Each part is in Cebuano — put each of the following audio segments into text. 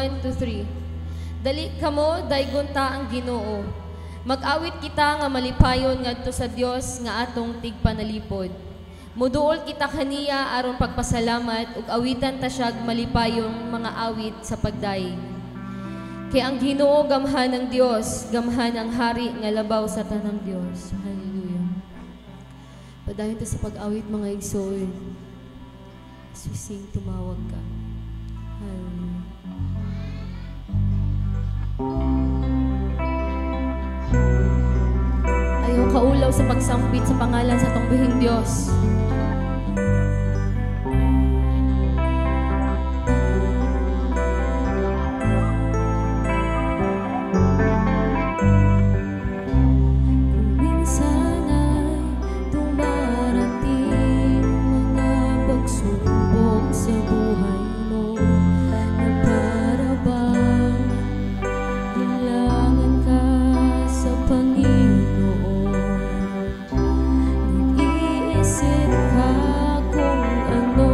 1 to 3. Dali kamo, daygon ta ang Ginoo. Mag-awit kita nga malipayon ngadto sa Dios nga atong tigpanalipod. Muduol kita kaniya aron pagpasalamat ug awitan ta siyag malipayong mga awit sa pagdayeg. Kay ang Ginoo gamhan ang Dios, gamhan ang hari nga labaw sa tanang Dios. Hallelujah. Padayon ta sa pag-awit, mga igsoon. As we sing, "Tumawag Ka." Hallelujah. Ayaw kaulaw sa pagsambit sa pangalan sa atong buhing Dios. Kung minsan ay dumarating mga pagsubok sa buhay mo na para bang kailangan ka sa Panginoon, nag-iisip ka kung ano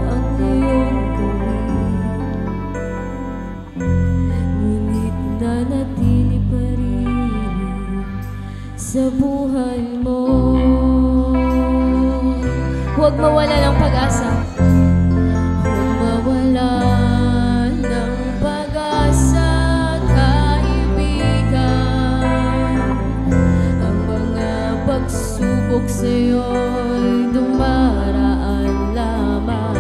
ang iyong gawin, ngunit nanatili pa rin sa buhay mo. Huwag mawala ng pag-asa. Huwag mawala ng pag-asa, kaibigan. Ang mga pagsubok sa'yo'y dumaraan lamang.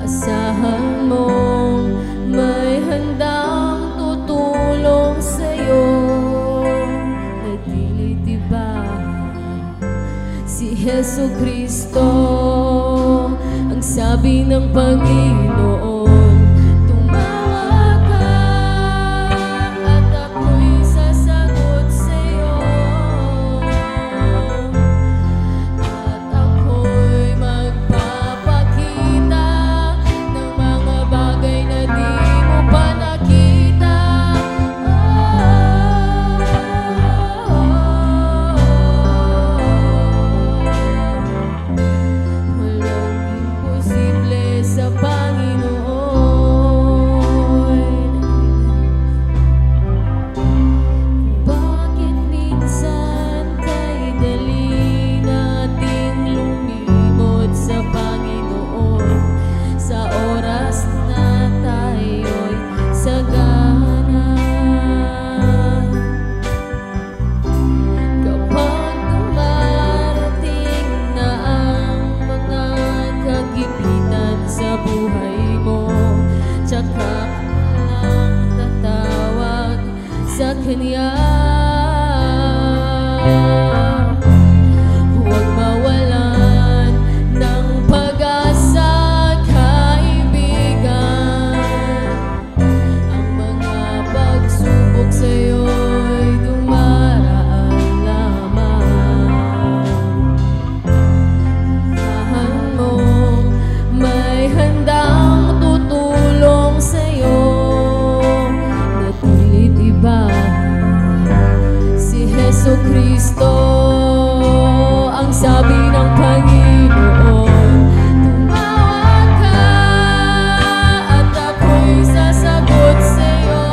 Asahan mong may handang tutulong sa'yo. Natili diba si Hesu Kristo, ang sabi ng Panginoon. Tumawag ka at ako'y sasagot sa'yo, at ako'y magpapakita ng mga bagay na di mo pa nakita. Oh, walang imposible sa Panginoon. Bakit minsan kay dali nating lumimot sa Panginoon sa oras na tayo'y sagana? Kapag dumarating na ang mga kagipitan sa buhay mo, tsaka ka lang tatawag sa Kanya. Huwag mawalan ng pag-asa, kaibigan. Ang mga pagsubok sa'yo'y dumaraan lamang. Asahan mong may handang tutulong sa'yo. Natili diba si Hesu Kristo, ang sabi ng Panginoon. Tumawag ka at ako'y sasagot sa'yo,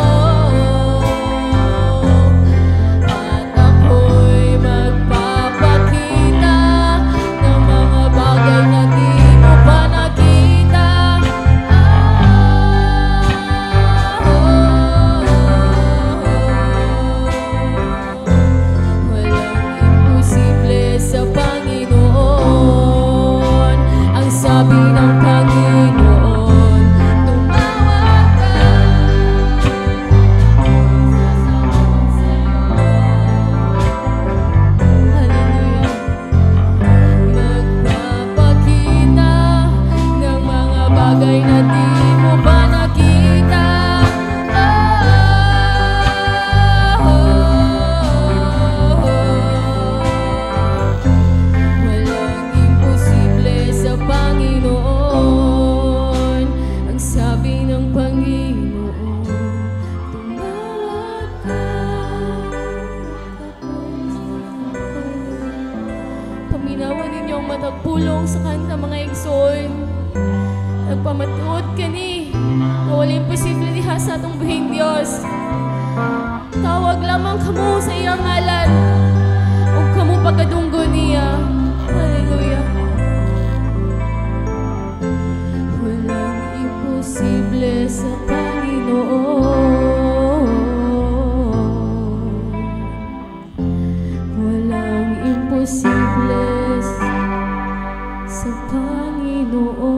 at ako'y magpapakita ng mga bagay na di mo pa nakita. Oh, walang imposible sa Panginoon, ang sabi ng Panginoon. Tumawag ka, sasagot sa'yo. Hallelujah. Magpapakita ng mga bagay na di mo pa nakita. Oh, walang imposible sa Panginoon, ang sabi ng Panginoon. Tumawag ka. Paminawan ninyo ang matagpulong sa kanta, mga igsoon. Nagpamatuod kani nga wala imposible diha sa atong buhing Dios. Tawag lamang kamo sa iyang ngalan ug kamo pagadunggo niya. Hallelujah. Walang imposible sa Panginoon. Walang imposible sa Panginoon.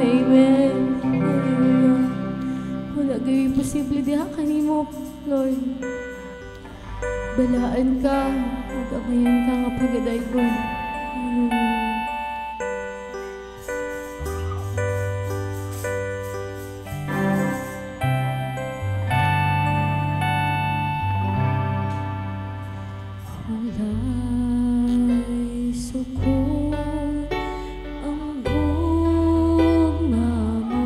Amen. Hallelujah. Wala gayoy imposible diha kanimo, Lord. Balaan ka, ug angayan ka nga pagadaygon. Hallelujah. Walay sukod ang gugma mo,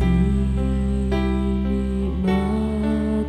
dili matungkad.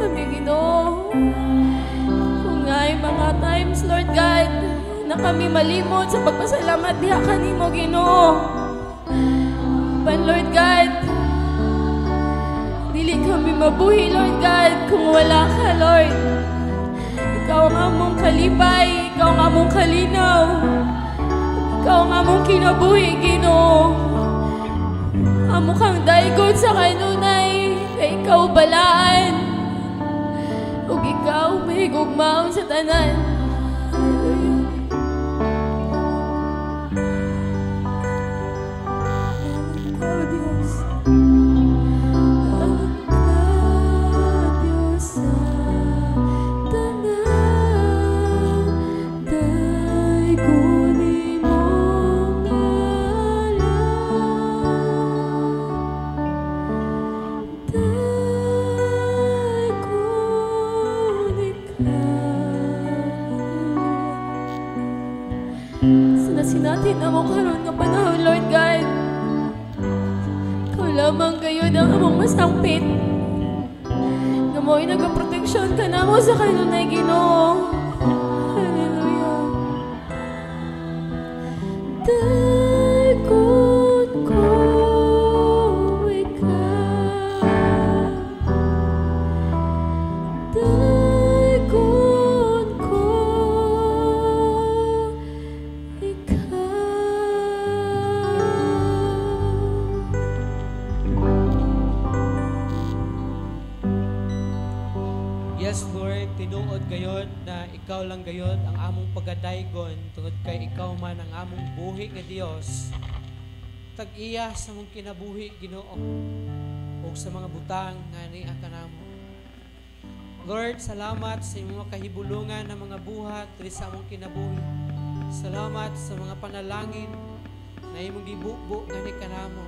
kami, Ginoo. Kung naay mga times, Lord God, na kami malimot sa pagpasalamat diha kanimo, Ginoo. Pan, Lord God, dili kami mabuhi, Lord God, kung wala ka, Lord. Ikaw ang among kalipay, ikaw ang among kalinaw, ikaw ang among kinabuhi, Ginoo. Amo kang daygon sa kanunay, kay ikaw balaan, ug ikaw mahigugmaon sa tanan. Hallelujah. Ikaw, Diyos. Ang Diyos sa tanan, daygon imong ngalan. Daygon ikaw. Sa nasinatin namo karon nga panahon, Lord God, ikaw lamang gayod ang among masangpit. Nga mao'y nagaproteksyon ka namo sa kanunay, Ginoo. Hallelujah. Daygon ko ikaw. Daygon ko ikaw. Yes, Lord, tinuod gayod na ikaw lang gayod ang among pagadaygon tungod kay ikaw man ang among buhi nga Dios. Tag-iya sa among kinabuhi, Ginoo, ug sa mga butang nga niya kanamo. Lord, salamat sa imong kahibulungan ng mga buhat diri sa among kinabuhi. Salamat sa mga panalangin na imong gibubo ngani kanamo.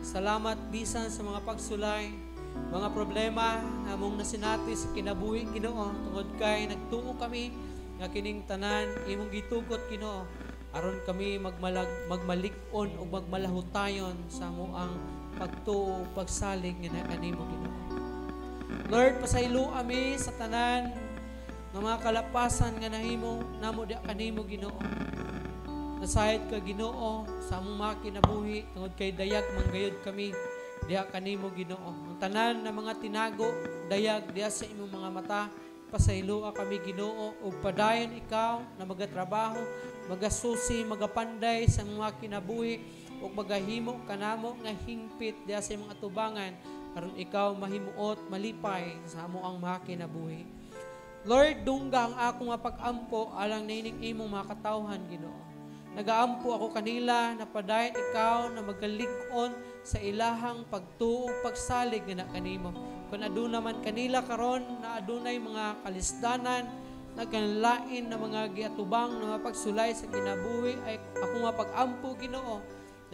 Salamat bisan sa mga pagsulay, mga problema nga among nasinati sa kinabuhi, Ginoo, tungod kay nagtuo kami nga kining tanan imong gitugot, Ginoo, aron kami magmalig-on ug magmalahutayon sa amoang pagtuo ug pagsalig nga kanimo, Ginoo. Lord, pasaylo ami sa tanan nga mga kalapasan nga nahimo namo diha kanimo, Ginoo. Nasayod ka, Ginoo, sa among mga kinabuhi tungod kay dayag manggayod kami diha kanimo, Ginoo. Ang tanan na mga tinago dayag diha sa imong mga mata, pasayloa kami, Ginoo, ug padayon ikaw na magatrabaho, magasusi, magapanday sa mga kinabuhi ug magahimo kanamo nga hingpit diha sa imong atubangan aron ikaw mahimuot malipay sa amo ang mga kinabuhi. Lord, dungga ang akong mapag-ampo alang nining imong mga katawhan, Ginoo. Nagaampo ako kanila na padayon ikaw na magalig-on sa ilahang pagtuo pagsalig nga na kanimo. Kung aduna man kanila karon na adunay mga kalisdanan, nagkanlain na mga giatubang na mapagsulay sa kinabuhi, ay ako mapag-ampo, Ginoo,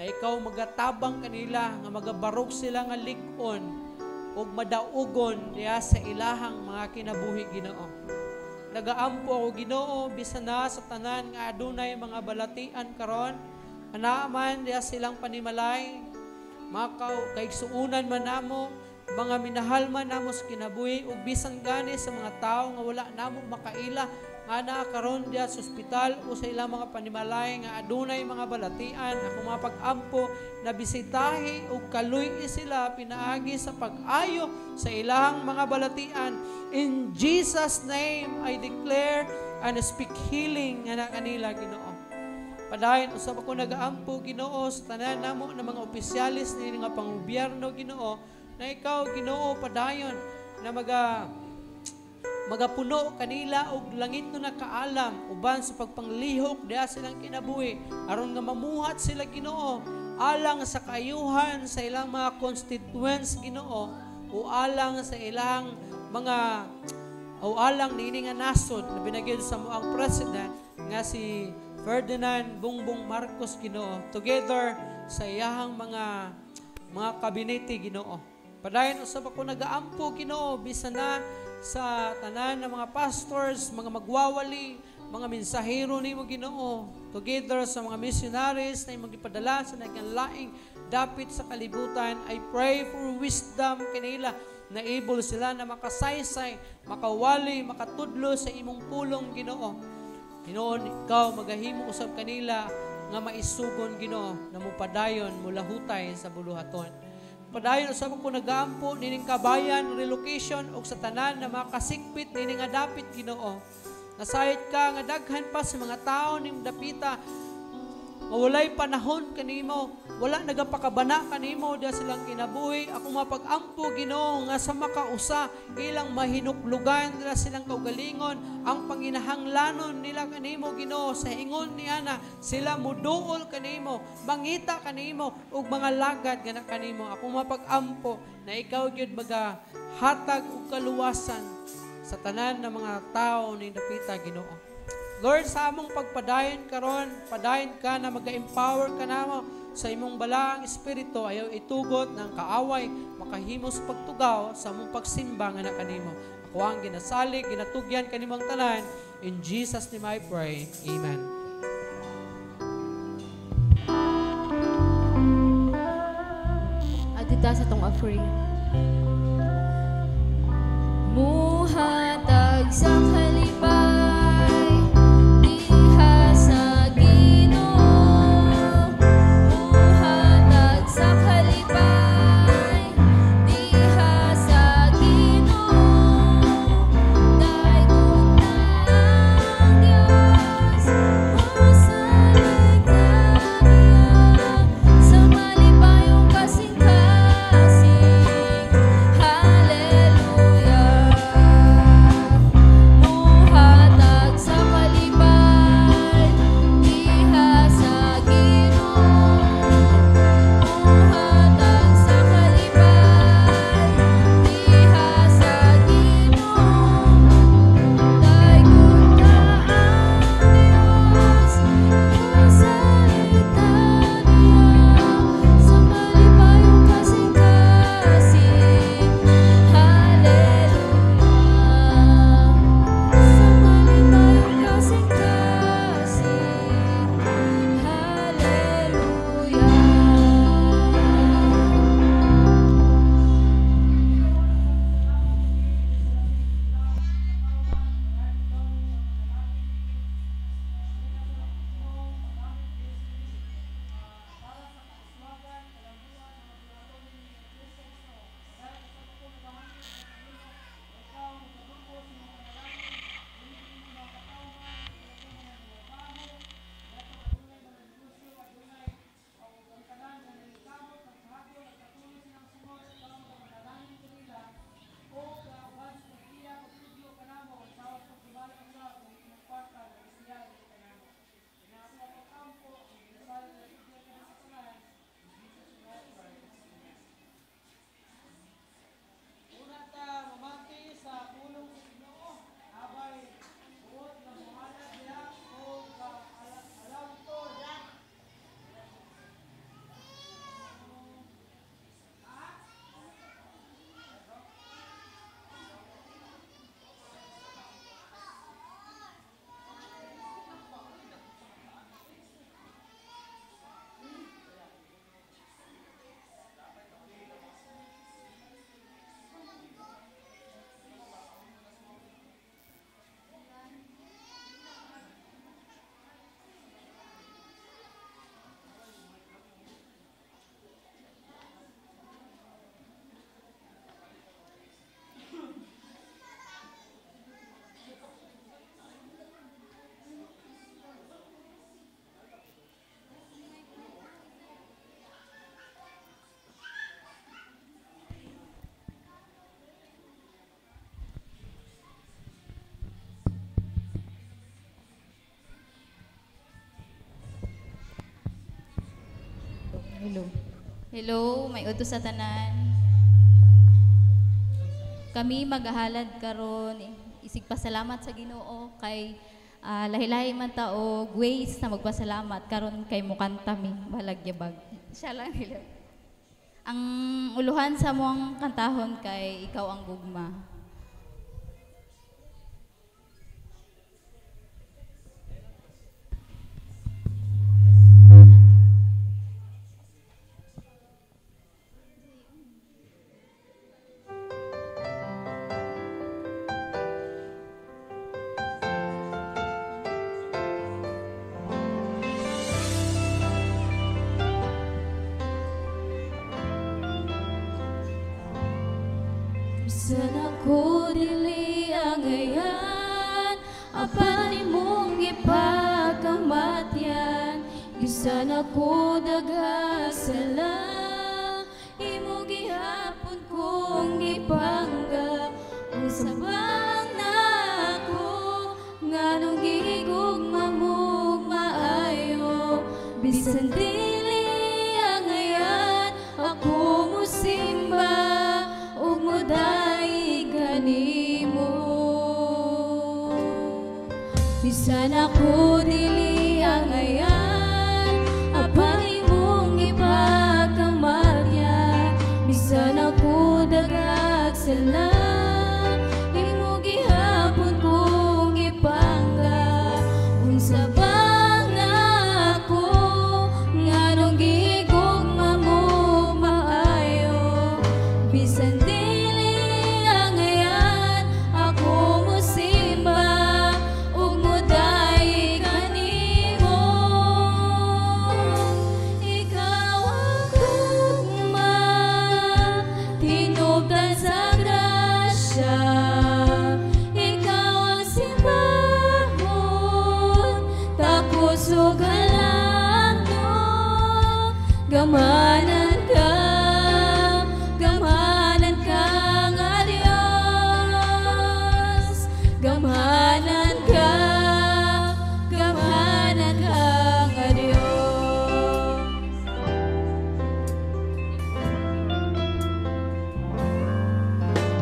na ikaw magatabang kanila nga magabarog sila nga lig-on ug madaugon diha sa ilahang mga kinabuhi, Ginoo. Nagaampo ako, Ginoo, bisan na sa tanan nga adunay mga balatian karon, anaa man diha silang panimalay, mga kaigsuonan man namo, mga minahal man namo sa kinabuhi, ug bisan gani sa mga tawo nga wala namo makaila nga naa karon diha sa ospital o sa ilang mga panimalay nga adunay mga balatian, ako mga pag-ampo na bisitahi ug kaluy sila pinaagi sa pag-ayo sa ilang mga balatian. In Jesus' name, I declare and speak healing nga na kanila, Ginoo. Padayon usab ako nagaampo, Ginoo, sa tanan namo na mga opisyalis ni nga pangobyerno, Ginoo, na ikaw, Ginoo, padayon na magapuno kanila og langit no nakaalam uban sa pagpanglihok diha silang kinabuhi aron nga mamuhat sila, Ginoo, alang sa kaayuhan sa ilang mga constituents, Ginoo, o alang sa ilang mga o alang niini nga nasod labi na gyud sa moang president nga si Ferdinand Bongbong Marcos, Ginoo, together sa iyahang mga kabinete, Ginoo. Padayon usab ako nagaampo, Ginoo, bisan na sa tanan ng mga pastors, mga magwawali, mga mensahero nimo Ginoo, together sa mga missionaries na imong gipadala sa naglaing dapit sa kalibutan. I pray for wisdom kanila na able sila na makasaysay, makawali, makatudlo sa imong pulong Ginoo. Ginoo, ikaw magahimo usab kanila nga maisugon Ginoo na mupadayon mulahutay sa buluhaton. Padayon usab ko nagaampo nining kabayan relocation og sa tanan na makasikpit nining nga dapit Ginoo. Nasayod ka nga daghan pa sa mga tao ning dapita nga walay panahon kanimo, wala nagapakabana kanimo diha silang kinabuhi. Ako mapag-ampo Ginoo nga sa makausa ilang mahinuklugan nila silang kaugalingon ang panginahanglanon nila kanimo Ginoo. Sa ingon niana sila muduol kanimo, mangita kanimo ug mga lagad nga kanimo. Ako mapag-ampo na ikaw gyud magahatag og kaluwasan sa tanan ng mga tao ning dapita Ginoo. Lord, sa among pagpadayon karon, padayon ka na maga-empower ka namo sa imong balaang espiritu, ayaw itugot ng kaaway makahimos pagtugaw sa among pagsimba nga na kanimo. Ako ang ginasalig, ginatugyan kanimo ang tanan. In Jesus name I pray. Amen. Adita sa tong offering. Muhatag sa kalipay diha sa Ginoo, muhatag sa kalipay diha sa Ginoo, daygon na ang Dios, mosalig kaniya sa malipayong kasing-kasing. Hallelujah. Muhatag sa kalipay diha sa Ginoo, muhatag sa kalipay diha sa Ginoo, daygon na ang Dios, mosalig kaniya sa malipayong kasing-kasing. Hallelujah. Sa malipayong kasing-kasing. Hallelujah. Una ta mamati sa pulong sa Ginoo, abay buot nga mohalad niya og alawton. Hello. Hello, may utos sa tanan. Kami maghahalad karon isig pasalamat sa Ginoo kay lahi-lahi man ta og ways na magpasalamat karon kay mukanta mi balagyabag. Siya lang nila. Ang uluhan sa mong kantahon kay ikaw ang gugma. Bisan ako dili angayan, apan imong gipakamatyan. Bisan ako daghasala, imo gihapon kong gipangga. Unsa bang nako nganong gihigugma mog maayo? Bisan dili angayan, ako mosimba ug modaig kanimo. Bisan ako dili angayan, apan imong gipakamatyan. Bisan ako dagagsala, imo gihapon kong gipangga. Unsa bang nako nganong gihigugma mo maayo? Bisan dili angayan, ako mosimba ug modaig kanimo. Ikaw ang gugma, tinubdan sa grasya. Ikaw ang simbahon, takos ug halangdon. Gamhanan ka nga Dios. Gamhanan ka nga Dios.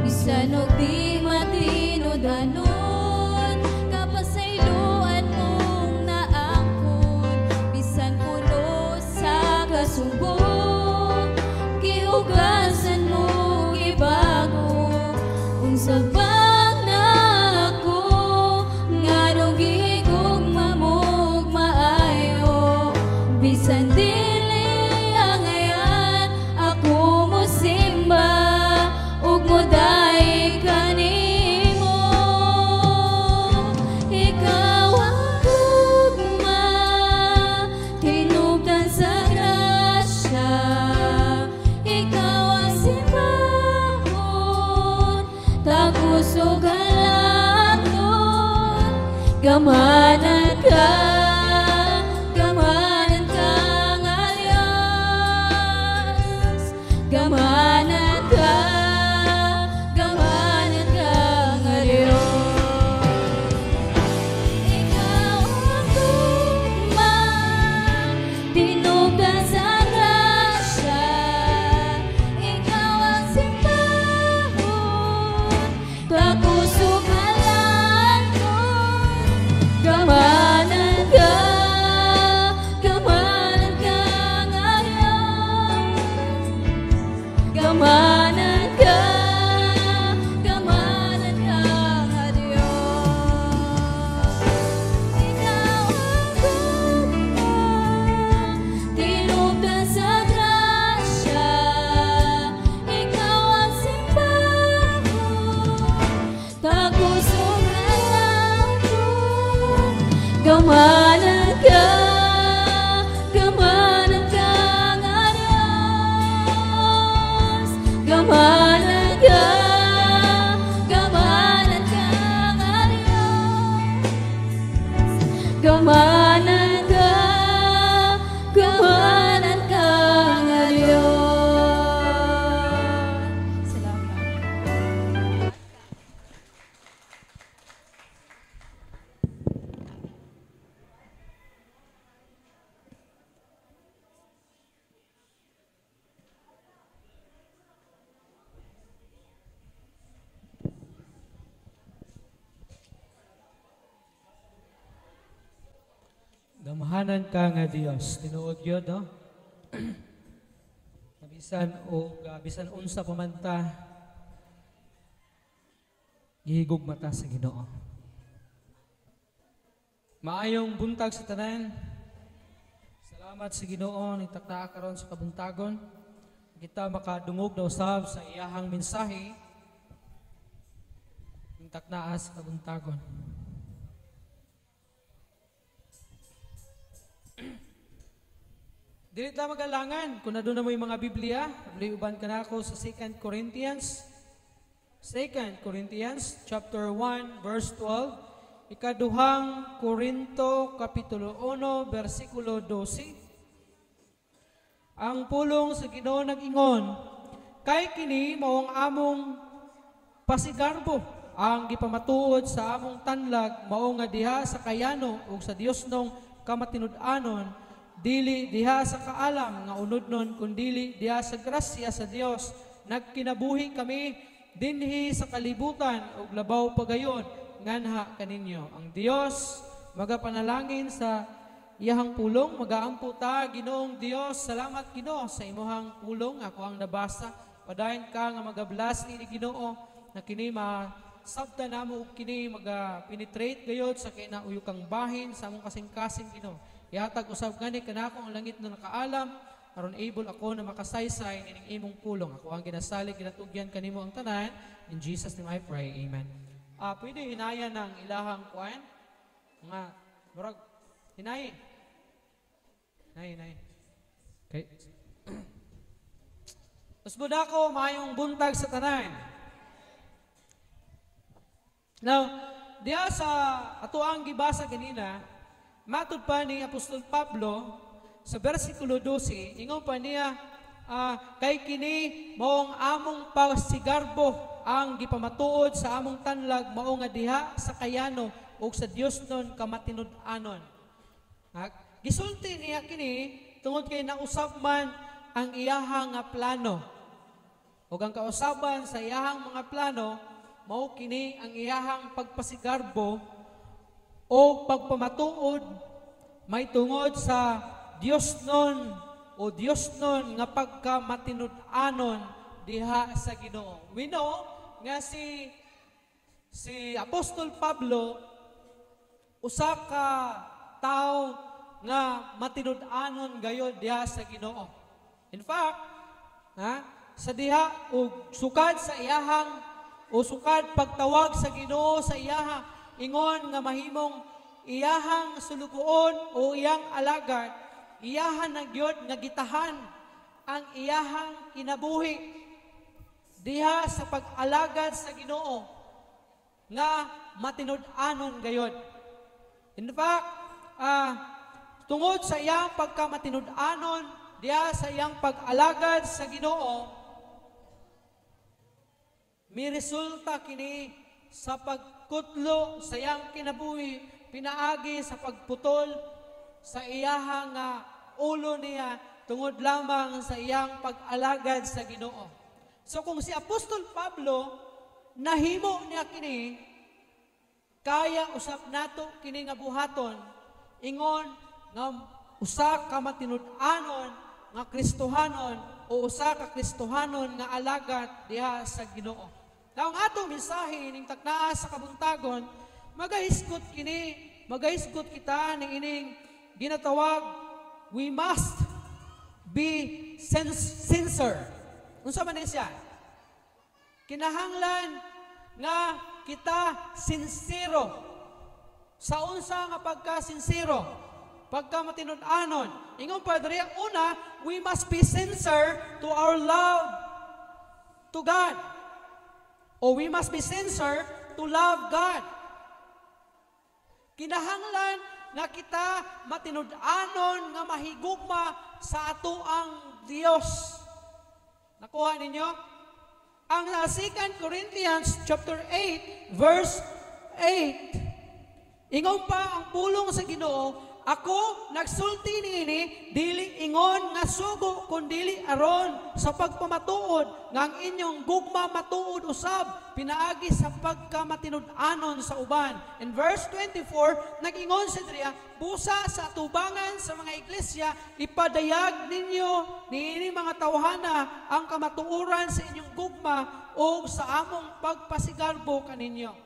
Bisan og di matinud-anon, kapasayloan mong naangkon. Bisan puno sa kasubo, gihugasan mo gibago. Unsa bang nako nganong gihigugma mog maayo? Bisan dili angayan, ako mosimba ug modaig kanimo. Ikaw ang gugma, tinubdan sa grasya. Ikaw ang simbahon, takos ug halangdon. Gamhanan ka nga Dios. Gamhanan ka nga Dios. Ikaw ang gugma, tinubdan sa grasya. Ikaw ang simbahon, takos ug halangdon. Gamhanan ka nga Dios. Gamhanan ka nga Dios. Ikaw ang gugma, tinubdan sa grasya. Ikaw ang simbahon, takos ug halangdon. Gamhanan ka nga Dios. Gamhanan ka nga Dios. Gamhanan ka nga Dios. Salamat. Gamhanan ka nga Dios. Tinuod gyud, no? Bisan og bisan unsa pa man ta, gihigugma ta sa Ginoo. Maayong buntag sa tanan. Salamat sa Ginoo ning taknaa karon sa kabuntagon. Kita makadungog na usab sa iyahang mensahe ning taknaa sa kabuntagon. Dili ta magalangan kung aduna mo yung mga Biblia, uban ka na ako sa 2 Corinthians 2 Corinthians chapter 1 verse 12. Ikaduhang Korinto kapitulo 1 bersikulo 12. Ang pulong sa Ginoo nag-ingon, "Kay kini mao ang among pasigarbo ang gipamatuod sa among tanlag, mao nga diha sa kayano ug sa Diosnong kamatinud-anon, dili diha sa kaalam nga unodnon, kundili diha sa grasya sa Dios nagkinabuhi kami dinhi sa kalibutan ug labaw pagayon nganha kaninyo." Ang Dios magapanalangin sa iyahang pulong. Magaampo ta. Ginoong Dios, salamat, Ginoo, sa imuhang pulong ako ang nabasa. Padayon ka nga magabless ni Ginoo, na kini masabta namo ug kini maga-penetrate gayod sa kinauyukang bahin sa among kasing-kasing. Ginoo, ihatag usab gani kanako ang langit na nakaalam aron able ako na makasaysay nining imong pulong. Ako ang ginasalig, ginatugyan kanimo ang tanan. In Jesus' name I pray. Amen. Pwede hinayan ng ilahang kuan? Mga murag hinayin. Hinayin, hinayin. Okay. Usbod ako, maayong buntag sa tanan. Now, diya sa ato ang gibasa ganina, matud pa ni Apostol Pablo sa versikulo 12, ingon pa niya, "Kay kini mao ang among pasigarbo ang gipamatuod sa among tanlag, mao nga diha sa kayano ug sa Diosnon kamatinud-anon." Gisulti niya kini tungod kay nausab man ang iyahang nga plano. Ug ang kausaban sa iyahang mga plano, mao kini ang iyahang pagpasigarbo o pagpamatuod may tungod sa Diosnon o Diosnon nga pagkamatinud-anon diha sa Ginoo. We know nga si Apostol Pablo usa ka tawo nga matinud-anon gayod diha sa Ginoo. In fact, sa diha og sukad sa iyahang o sukad pagtawag sa Ginoo sa iyaha, ingon nga mahimong iyahang sulugoon o iyang alagad, iyahan na gyud nga gitahan ang iyahang kinabuhi diha sa pag-alagad sa Ginoo nga matinud-anon gayod. In fact, tungod sa iyang pagkamatinud-anon diha sa iyang pag-alagad sa Ginoo, mi resulta kini sa pagkutlo sa iyang kinabuhi pinaagi sa pagputol sa iyahang nga ulo niya tungod lamang sa iyang pag-alagad sa Ginoo. So kung si Apostol Pablo nahimo niya kini, kaya usab nato kini nga buhaton ingon nga usa ka matinud-anon nga Kristohanon o usa ka Kristohanon nga alagad diha sa Ginoo. Now, ang atong mensahe ning taknaa sa kabuntagon, magahisgot kini, magahisgot kita ning ining ginatawag, "We must be sincere." Unsa man ni siya? Kinahanglan nga kita sincero. Sa unsa nga pagka-sincero? Pagka matinud-anon. Ingon pa diri, una, we must be sincere to our love to God. O we must be sincere to love God. Kinahanglan nga kita matinud-anon nga mahigugma sa atoang Dios. Nakuha ninyo? Ang 2 Corinthians chapter 8 verse 8. Ingon pa ang pulong sa Ginoo, "Ako nagsulti niini dili ingon nga sugo kundili aron sa pagpamatuod nga ang inyong gugma matuod usab pinaagi sa pagkamatinud-anon sa uban." In verse 24, nag-ingon si diriya, "Busa sa atubangan sa mga iglesia, ipadayag ninyo niini mga tawhana ang kamatuoran sa inyong gugma o sa among pagpasigarbo kaninyo."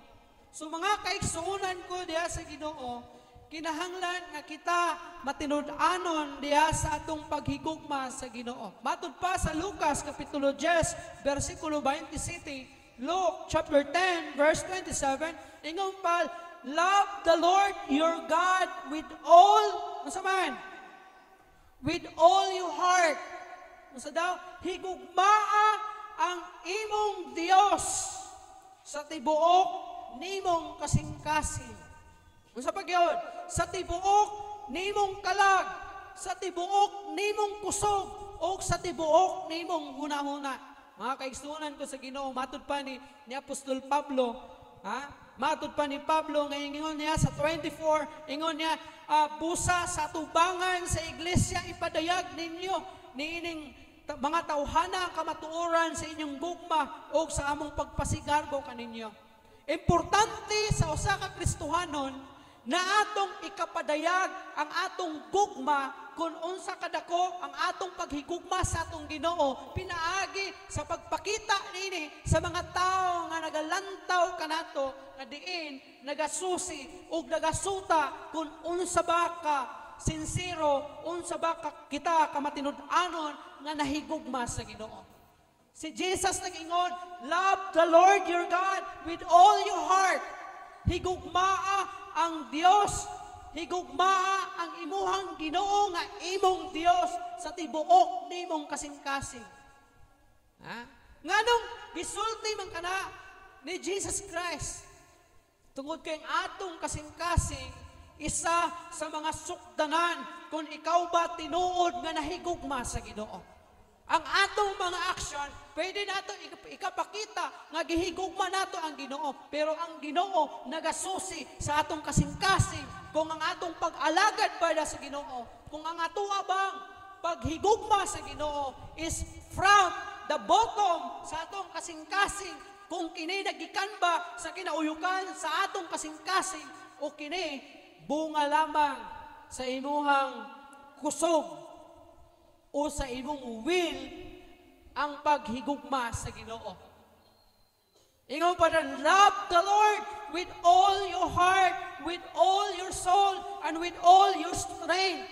So mga kaigsuonan ko diha sa Ginoo, kinahanglan nga kita matinud-anon diha sa atong paghigugma sa Ginoo. Matud pa sa Lucas kapitulo 10 versikulo 27, Luke chapter 10 verse 27, ingon pa, "Love the Lord your God with all," unsa man? "With all your heart." Unsa daw? Higugmaa ang imong Dios. Sa tibuok nimong kasing-kasing. Unsa pa gyud? Sa tibuok nimong kalag, sa tibuok nimong kusog, o sa tibuok nimong hunahuna. Mga kaigsuonan ko sa Ginoo, matud pa ni Apostol Pablo, ha? Matud pa ni Pablo nga ingon niya sa 24, ingon niya, busa sa tubangan sa iglesia ipadayag ninyo niining mga tawhana ang kamatuoran sa inyong gugma o sa among pagpasigarbo kaninyo. Importante sa usa ka Kristohanon na atong ikapadayag ang atong gugma kung unsa kadako ang atong paghigugma sa atong Ginoo pinaagi sa pagpakita nini sa mga tawo nga nagalantaw kanato nga diin nagasusi ug nagasuta kung unsa ba ka sincero, unsa ba ka kita kamatinud-anon nga nahigugma sa Ginoo. Si Jesus nag-ingon, "Love the Lord your God with all your heart." Higugmaa ang Dios, higugmaa ang imuhang Ginoo nga imong Dios sa tibuok nimong kasing-kasing. Ha? Nganong gisulti man kana ni Jesus Christ? Tungod kay ang atong kasing-kasing isa sa mga sukdanan kung ikaw ba tinuod nga nahigugma sa Ginoo. Ang atong mga action, pwede nato ikapakita nga gihigugma nato ang Ginoo, pero ang Ginoo nagasusi sa atong kasing-kasing kung ang atong pag-alagad ba sa Ginoo, kung ang ato bang paghigugma sa Ginoo is from the bottom sa atong kasing-kasing, kung kini nagikan ba sa kinauyukan sa atong kasing-kasing o kini bunga lamang sa imuhang kusog o sa imong will ang paghigugma sa Ginoo. Ingon pa na, love the Lord with all your heart, with all your soul, and with all your strength.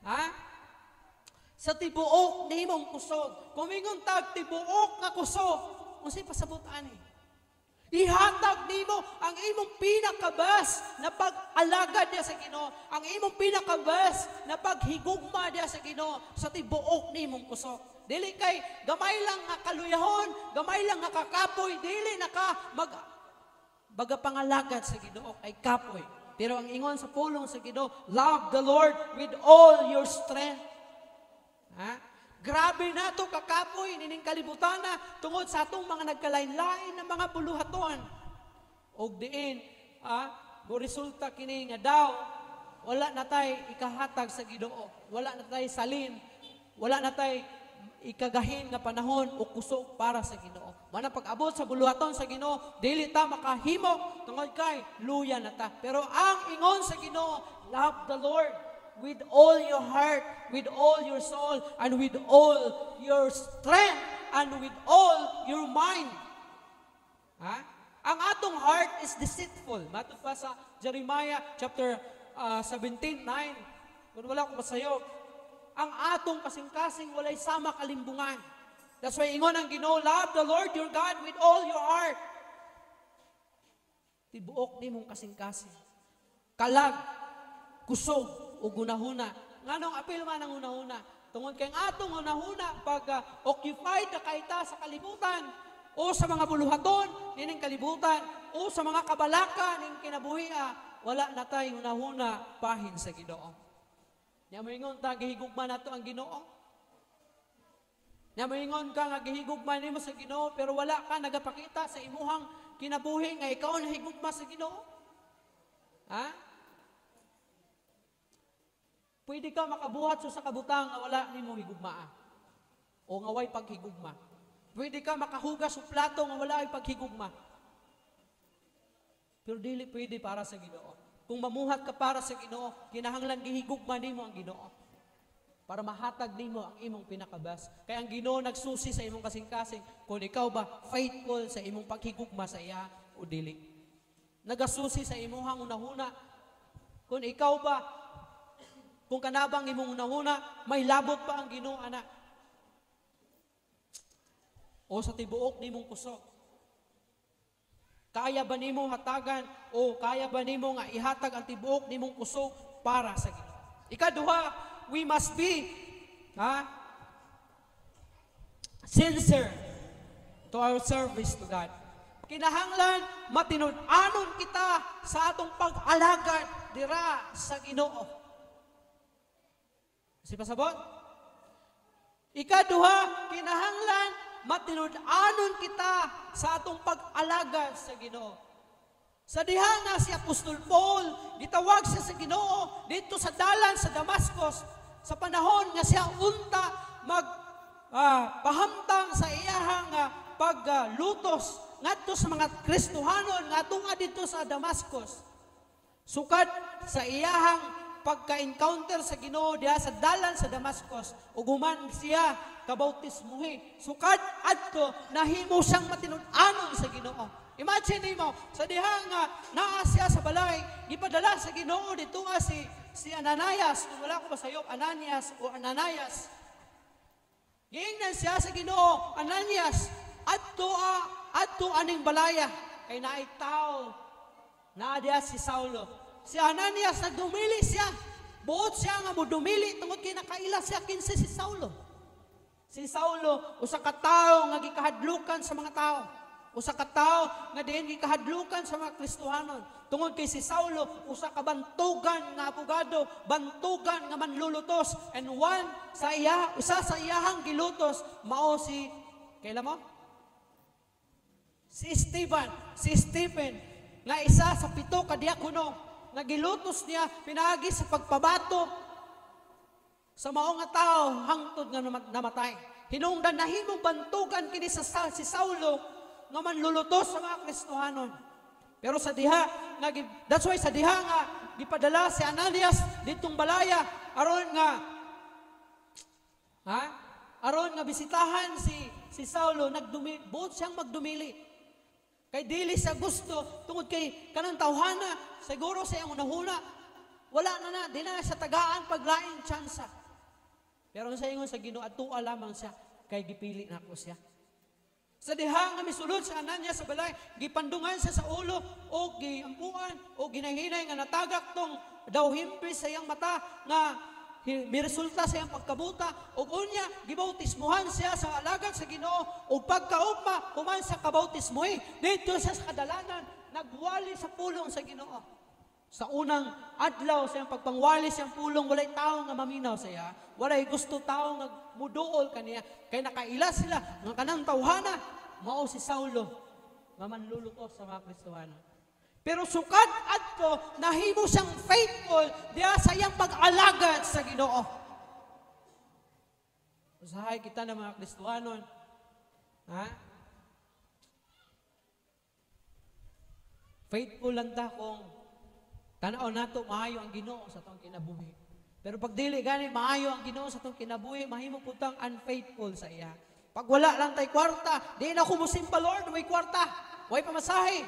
Ha? Sa tibuok nimong kusog. Kung ingon tag tibuok nga kusog, unsay pasabot ani? Ihatag nimo ang imong pinaka-best na pag-alagad niya sa Ginoo, ang imong pinaka-best na paghigugma niya sa Ginoo sa tibuok nimong kusog. Dili kay gamay lang nga kaluyahon, gamay lang nga kakapoy, dili na ka mag baga pangalagad sa Ginoo kay kapoy. Pero ang ingon sa pulong sa Ginoo, love the Lord with all your strength. Ha? Grabe na to kakapoy nining kalibutan na tungod sa atong mga nagkalain-lain na mga buluhaton. Og diin, mo resulta kini nga daw wala na tay ikahatag sa Ginoo, wala na tay salin, wala na tay ikagahin nga panahon o kusog para sa Ginoo. Mana pag-abot sa buluhaton sa Ginoo, dili ta makahimo tungod kay luya na ta. Pero ang ingon sa Ginoo, love the Lord with all your heart, with all your soul, and with all your strength, and with all your mind. Ha? Ang atong heart is deceitful. Matud pa sa Jeremiah chapter 17:9. Kung wala ko pasayop, ang atong kasing-kasing walay sama kalimbungan. That's why ingon ang Ginoo, love the Lord your God with all your heart. Tibuok nimong kasing-kasing. Kalag, kusog, o gunahuna. Nganong apil man ang hunahuna? Tungod kay ang atong hunahuna pag occupied na kaita sa kalibutan o sa mga buluhaton nining kalibutan o sa mga kabalaka ning kinabuhia, wala na tay hunahuna bahin sa Ginoo. Nya moingon ta gihigugma nato ang Ginoo. Nya moingon ka nga gihigugma nimo sa Ginoo pero wala ka nagapakita sa imuhang kinabuhi nga ikaw nahigugma sa Ginoo. Ha? Pwede ka makabuhat sa kabutang nga wala nimo higugmaa o nga way paghigugma. Pwede ka makahugas og plato nga wala ay paghigugma. Pero dili pwede para sa Ginoo. Kung mamuhat ka para sa Ginoo, kinahanglan gihigugma nimo ang Ginoo para mahatag nimo ang imong pinaka-best. Kaya ang Ginoo nagsusi sa imong kasing-kasing kung ikaw ba faithful sa imong paghigugma sa iya o dili. Nagasusi sa imuhang unahuna kung ikaw ba, kung kanabang imong unahuna, may labot pa ang Ginoo ana. O sa tibuok nimong kusog. Kaya ba nimo hatagan o kaya ba nimo nga ihatag ang tibuok nimong kusog para sa Ginoo? Ikaduha, we must be sincere to our service to God. Kinahanglan matinud-anon kita sa atong pag-alagad dira sa Ginoo. Si pasabot? Ikaduha, kinahanglan matinud-anon kita sa atong pag-alagad sa Ginoo. Sa diha nga si Apostol Paul, gitawag siya sa Ginoo dito sa dalan sa Damascus sa panahon nga siya unta mag pahamtang sa iyahang paglutos ngadto sa mga Kristohanon nga tunga didto sa Damascus. Sukad sa iyahang pagka-encounter sa Ginoo diha sa dalan sa Damascus ug human siya kabautismuhi. Sukad adto nahimo siyang matinud-anon sa Ginoo. Imagine nimo sa diha nga naa siya sa balay, gipadala sa Ginoo didto nga si Ananias, kung wala ko masayop, Ananias o Ananias. Giingnan siya sa Ginoo, "Ananias, adto aning balaya kay naay tawo naa diha, si Saulo." Si Ananias, nagdumili siya. Buot siya nga modumili tungod kay nakaila siya kinsa si Saulo. Si Saulo, usa ka tawo nga gikahadlukan sa mga tao. Usa ka tawo nga diin gikahadlukan sa mga Kristohanon. Tungod kay si Saulo, usa ka bantugan nga abogado, bantugan nga manlulutos, and one sa iya, usa sa iyahang gilutos mao si, kaila mo? Si Stephen, si Stephen nga isa sa 7 ka diakono nga gilutos niya pinaagi sa pagpabato sa mao nga tao hangtod nga namatay. Hinungdan nahimong bantugan kini sa si Saulo nga manlulutos sa mga Kristohanon. Pero sa diha nga that's why sa diha nga gipadala si Ananias ditong balaya aron nga ha aron nga bisitahan si Saulo, nagdumi buot siyang magdumili. Kay dili siya gusto tungod kay kanang tawhana siguro sa iyang unahuna wala na na, di na siya tagaan paglaing tsansa. Pero sa ingon sa Ginoo, adtua lamang siya kay gipili nako siya. Sa diha nga misulod si Ananias sa balay, gipandungan siya sa ulo o giampuan o ginahinay nga natagak tong daw himpis sa iyang mata nga miresulta sa iyang pagkabuta, ug unya gibautismuhan siya sa alagad sa Ginoo, ug pagkaugma human sa kabautismohi didto siya sa kadalanan nagwali sa pulong sa Ginoo. Sa unang adlaw sa iyang pagpangwali sa iyang pulong, walay tao nga maminaw sa iya, walay gusto tao nga muduol kaniya kay nakaila sila nga kanang tawhana mao si Saulo nga manlulutos sa mga Kristohano. Pero sukad adto nahimo siyang faithful diha sa iyang pag-alagad sa Ginoo. Usahay kita na mga Kristohanon, ha? Faithful lang ta kung tanaw nato maayo ang Ginoo sa atong kinabuhi. Pero pag dili gani maayo ang Ginoo sa atong kinabuhi, mahimo pud tang unfaithful sa iya. Pag wala lang tay kwarta, di na ako musimba, Lord, way kwarta, way pamasahe.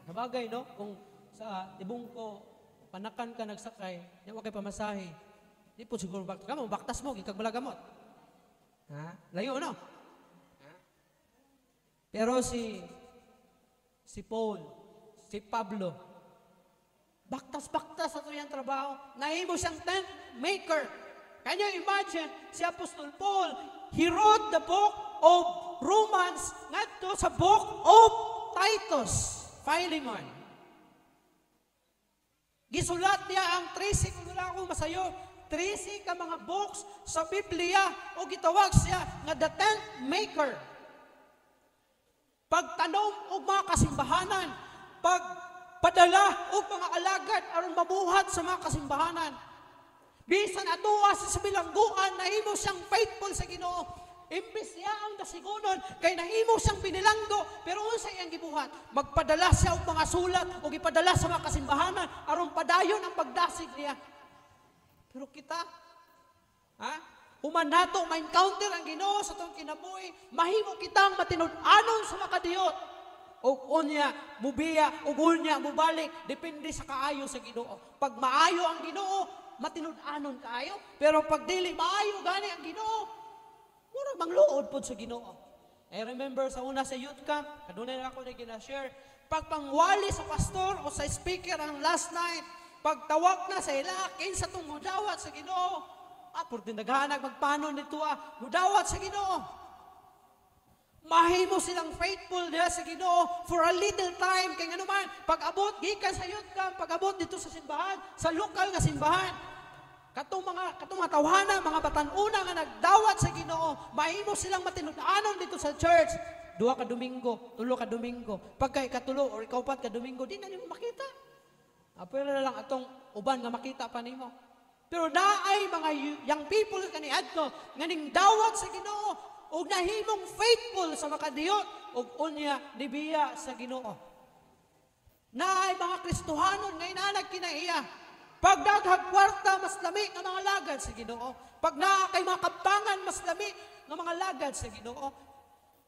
Sabagay, no? Kung sa tibungko, panakan ka nagsakay, di wa kay pamasahe. Di po siguro baktas ka mo, baktas mo, gikag balagamot. Ha? Layo, no? Ha? Pero si Paul, si Pablo, baktas-baktas sa iyang trabaho. Nahimo siyang tent maker. Can you imagine, si Apostol Paul, he wrote the book of Romans ngadto sa book of Titus, Philemon. Gisulat niya ang 13, kung wala akong masayo, 13 ka mga books sa Biblia o gitawag siya nga the tent maker. Pagtanom og mga kasimbahanan, pagpadala og mga alagad aron mabuhat sa mga kasimbahanan. Bisan atoa sa bilangguan, nahimo siyang faithful sa Ginoo. Imbes siya ang dasigunon, kay nahimo siyang binilanggo, pero unsa iyang gibuhat? Magpadala siya og mga sulat o gipadala sa mga kasimbahanan aron padayon ang pagdasig niya. Pero kita, ha? Human nato ma-encounter ang Ginoo sa atong kinabuhi, mahimo kitang matinud-anon sa makadiyot. Og unya mubiya, og unya mubalik, depende sa kaayo sa Ginoo. Pag maayo ang Ginoo, matinud-anon kaayo, pero pag dili maayo gani ang Ginoo, murag mangluod pod sa Ginoo. I remember sa una sa youth camp, kanunay na ako na gina-share, pagpangwali sa pastor o sa speaker ang last night, pagtawag na sa ila, kinsa tong mudawat sa Ginoo. Por din naghanag magpanon nito, mudawat sa Ginoo. Mahimo Mahimo silang faithful diha sa Ginoo for a little time. Kay ngano man, pag-abot gikan sa youth camp, pag-abot dito sa simbahan, sa lokal nga simbahan, katong mga tawhana, mga batan-una nga nagdawat sa Ginoo, mahimo silang matinud-anon dito sa church. 2 ka Domingo, 3 ka Domingo. Pagka ikatulo or ikaupat ka Domingo, di na nimo makita. Pero na lang atong uban nga makita pa nimo. Pero naay mga young people kaniadto nga ning dawat sa Ginoo ug nahimong faithful sa makadiyot ug unya nibiya sa Ginoo. Naay mga Kristohanon nga inanag kinaiya. Pag daghag kwarta, mas lami nga mga lagad sa Ginoo. Pag naa kay mga kabtangan, mas lami nga mga lagad sa Ginoo.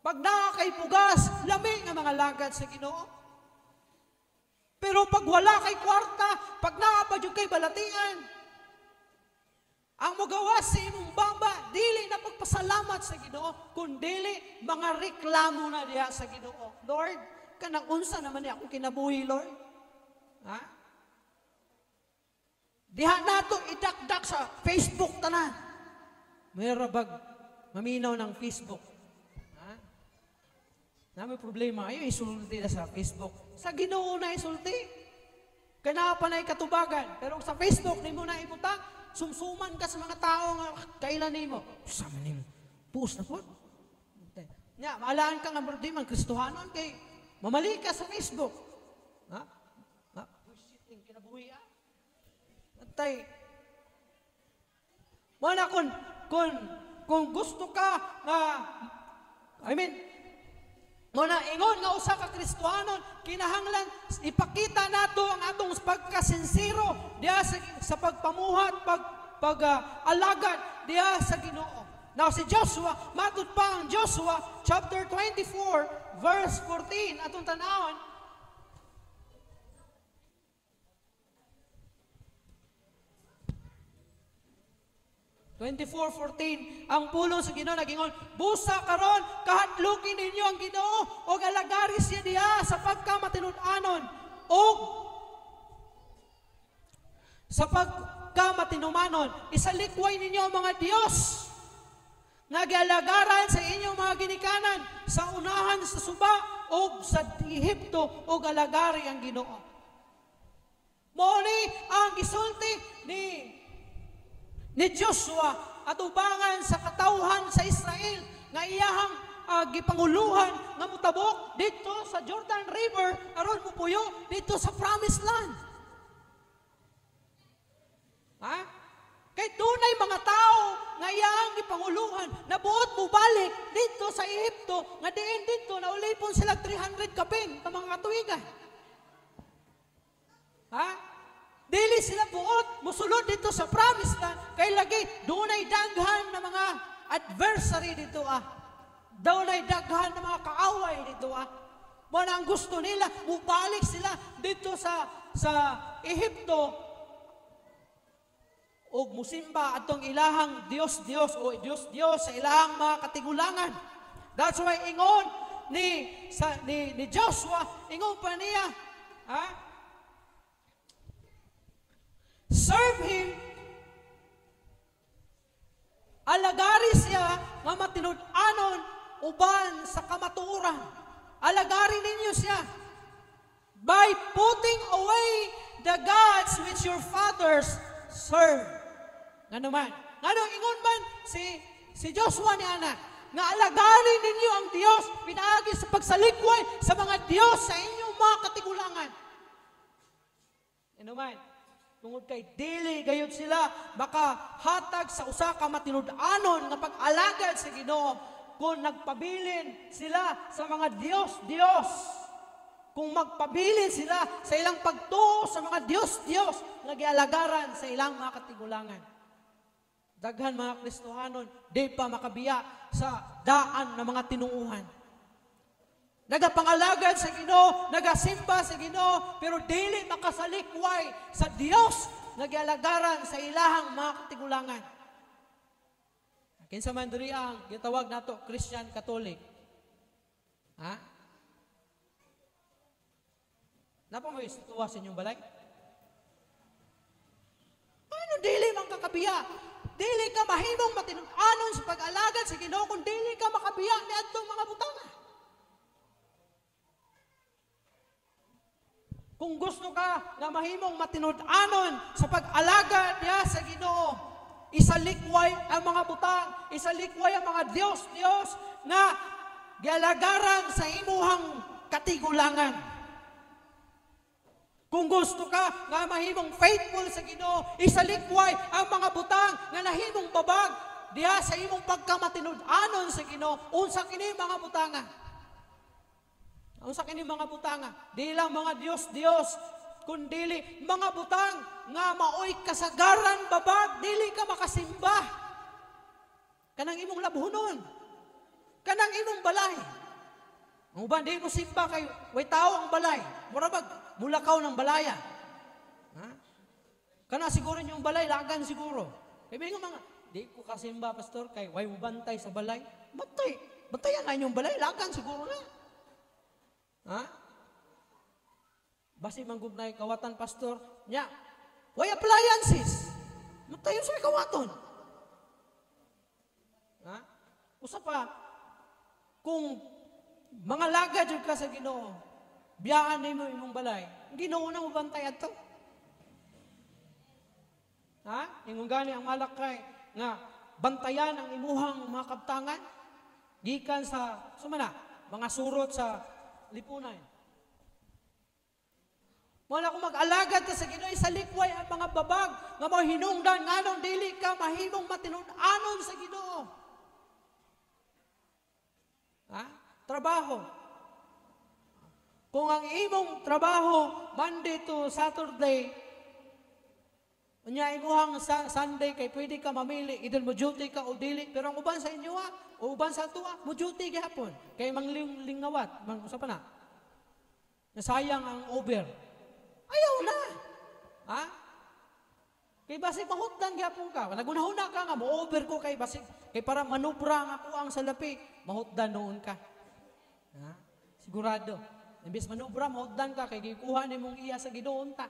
Pag naa kay bugas, lami nga mga lagad sa Ginoo. Pero pag wala kay kwarta, pag naa pa jud kay balatian, ang mugawas sa imong baba, dili na pagpasalamat sa Ginoo, kundili mga reklamo na diha sa Ginoo. "Lord, kanang unsa naman ni akong kinabuhi, Lord?" Ha? Diha nato idakdak sa Facebook tanan. Mayroon bag maminaw ng Facebook? Ha? Nami problema, ayo isulti na sa Facebook. Sa Ginoo na isulti. Kaya pa na katubagan. Pero sa Facebook, nimo na ibutang, sumsuman ka sa mga tao nga kailan nimo. Sa man nimo. Puos na po. Nya, maalaan ka nga di man Kristohanon kay mamali ka sa Facebook. Ha? Ha? Bullshit ning kinabuhi ah. Antay. Mana kung gusto ka nga, I mean, mo na ingon nga usa ka Kristohanon, kinahanglan ipakita nato ang atong pagkasinsero diha sa pagpamuhat, pag pag alagad diha sa Ginoo. Now si Joshua, matud pa ang Joshua chapter 24 verse 14 atong tan-awon. 24:14, ang pulong sa Ginoo nagingon, "Busa karon kahadlukin ninyo ang Ginoo ug alagari siya diha sa pagkamatinud-anon ug sa pagkamatinumanon. Isalikway ninyo ang mga Dios nga gialagaran sa inyong mga ginikanan sa unahan sa suba ug sa Ehipto ug alagari ang Ginoo." Mao ni ang gisulti ni Joshua atubangan sa katawhan sa Israel nga iyahang gipanguluhan nga mutabok dito sa Jordan River aron mupuyo dito sa Promised Land. Ha? Kay dunay mga tao nga iyahang gipanguluhan na buot mubalik dito sa Ehipto nga diin dito naulipon sila 300 kapin ka mga katuigan. Ha? Dili sila buot musulod dito sa Promised Land kay lagi dunay daghan na mga adversary dito ah. Dunay daghan na mga kaaway dito ah. Mo na ang gusto nila mubalik sila dito sa Ehipto og musimba atong ilahang Dios Dios o Dios Dios sa ilahang mga katigulangan. That's why ingon ni sa ni, ni Joshua, ingon pa niya, ha? "Serve him, alagari siya nga matinud-anon uban sa kamatuoran. Alagari ninyo siya by putting away the gods which your fathers serve." Ngano man? Ngano ingon man si Joshua ni ana nga alagari ninyo ang Dios pinaagi sa pagsalikway sa mga Dios sa inyong mga katigulangan? Ano man? Tungod kay dili gayud sila makahatag sa usa ka matinud-anon nga pag-alagad sa Ginoo kung nagpabilin sila sa mga Dios-Dios. Kung magpabilin sila sa ilang pagtuo sa mga Dios-Dios nga gialagaran sa ilang mga katigulangan. Daghan mga Kristohanon, di pa makabiya sa daan ng mga tinuuhan. Nagapangalagad sa Ginoo, nagasimba sa Ginoo, pero dili makasalikway sa Dios nga gialagaran sa ilahang mga katigulangan. Kinsa man diri ang gitawag nato Christian Catholic? Ha? Napa mo tuwa sa inyong balay? Ano dili man kakabiya? Dili ka mahimong matinud-anon sa pag-alagad sa Ginoo kung dili ka makabiya ni adtong mga butanga. Kung gusto ka nga mahimong matinud-anon sa pag-alaga niya sa Ginoo, isalikway ang mga butang, isalikway ang mga Diyos-Diyos nga gialagaran sa imuhang katigulangan. Kung gusto ka nga mahimong faithful sa Ginoo, isalikway ang mga butang nga nahimong babag diha sa imong pagkamatinud-anon sa Ginoo. Unsa kini mga butanga? Unsa kini mga butanga? Di lang mga Diyos-Diyos, kundili mga butang nga maoy kasagaran babag, dili ka makasimba. Kanang imong labhunon, kanang imong balay. Ang uban di mo simba kay way tao ang balay. Mura bag mulakaw ng balaya. Ha? Kana siguro inyong balay lagan siguro. Kay may mga di ko kasimba, pastor, kay way mo bantay sa balay. Bantay, bantayan na inyong balay, lagan siguro na. Ha? Basi manggug na kawatan, pastor, nya, way appliances. Matayo sa kawaton. Ha? Usa pa, kung mga laga jud ka sa Ginoo, biyaan nimo imong balay, Ginoo na mo bantay adto. Ha? Ingon gani ang Malakay nga bantayan ang imuhang mga kabtangan gikan sa sumana mga surot sa lipunan. Wala kung mag-alagad ka sa Ginoo, isalikway ang mga babag nga mo hinungdan nganong dili ka mahimong matinud-anon sa Ginoo. Ha? Trabaho. Kung ang imong trabaho Monday to Saturday, unya imuhang Sunday kay pwede ka mamili, either mo duty ka o dili, pero ang uban sa inyo ha, o uban sa tuwa, mo duty gihapon kay manglingawat, mang usa pa na. Nasayang ang over. Ayaw na. Ha? Kay basig mahutdan gihapon ka. Nagunahuna ka nga mo over ko kay basig kay para manubra ang ako ang salapi, mahutdan noon ka. Ha? Sigurado. Imbes manubra, mahutdan ka kay gikuha nimong iya sa Ginoo ta.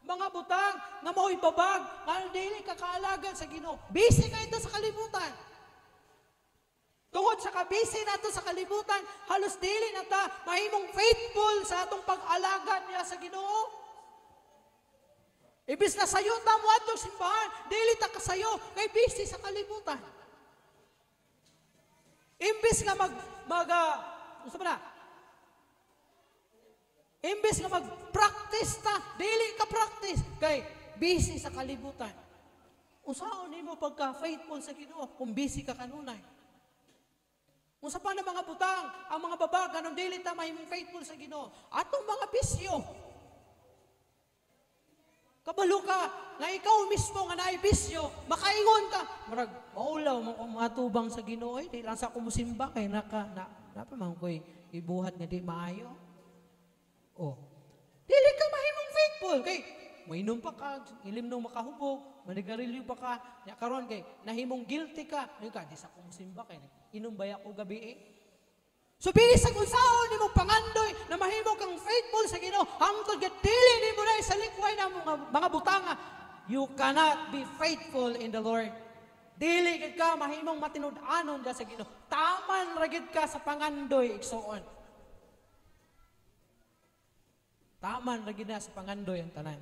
Mga butang nga mao'y babag, nga dili ka kaalagan sa Ginoo. Busy ka ito sa kalibutan. Tungod sa kabisi nato sa kalibutan, halos dili na ta mahimong faithful sa atong pag-alaga niya sa Ginoo. Ibis na sayo ta mo atong simbahan, dili ta kasayo kay busy sa kalibutan. Imbis nga mag mag unsa ba na? Imbis nga mag-practice ta, dili ka practice kay busy sa kalibutan. Unsaon nimo pagka faithful sa Ginoo kung busy ka kanunay? Unsa pa na mga butang, ang mga babag anong dili ta mahimong faithful sa Ginoo? Atong mga bisyo. Kabalo ka nga ikaw mismo nga naay bisyo, makaingon ka, murag maulaw man kung matubang sa Ginoo, ay di lang sa kumusimba kay naka na napa man koy ibuhat nga di maayo. Oh. Dili ka mahimong faithful kay mainom pa ka, ilim nung makahubog, manigarilyo pa ka, nya karon kay nahimong guilty ka, ayun ka di sa kumusimba kay inom baya ko gabi eh. So bilis sa unsaon nimo pangandoy na mahimo kang faithful sa Ginoo, hangtod nga dili nimo na isalikway na mga butanga, you cannot be faithful in the Lord. Dili gid ka mahimong matinud-anon da sa Ginoo. Taman ra gid ka sa pangandoy, igsuon. Taman ra gid na sa pangandoy ang tanan.